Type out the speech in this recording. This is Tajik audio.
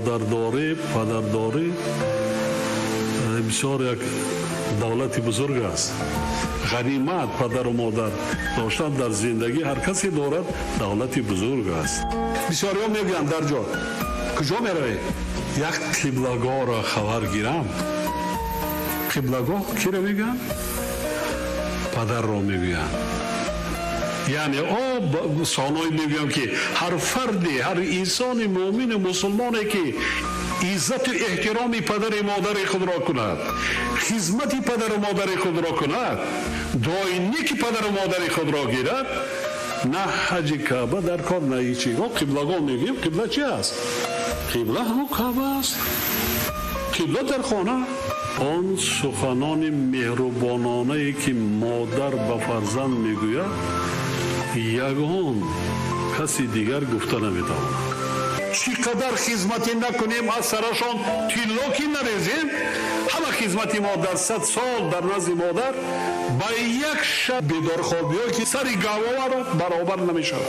Модардорӣ, падардорӣ бисёр як давлати бузург аст. Ғанимат падару модар доштан дар зиндагӣ ҳар касе дорад, давлати бузург аст. Бисёриҳо мегӯянд: дар ҷо куҷо меравед? Як қиблагоҳро хабар гирам. Қиблагоҳ киро мегӯянд? Падарро мегӯянд. Яъне о соной мегӯям, ки ҳар фарде, ҳар инсони муъмину мусулмоне, ки иззату эҳтироми падари модари худро кунад, хизмати падару модари худро кунад, дуои неки падару модари худро гирад, на ҳаҷи Каъба дар кор, на ҳечи. Қиблагоҳ мегӯем, қибла чи аст? Қибла ҳамон Каъба аст, қибла дар хона. Он суханони меҳрубононае, ки модар ба фарзанд мегӯяд, ягон каси дигар гуфта наметавонад. Чӣ қадар хизматӣ накунем, аз сарашон тилло ки нарезем, ҳама хизмати мо дар 100 сол дар назди модар ба як шаб бедорхобиҳо, ки сари гаҳвора, баробар намешавад.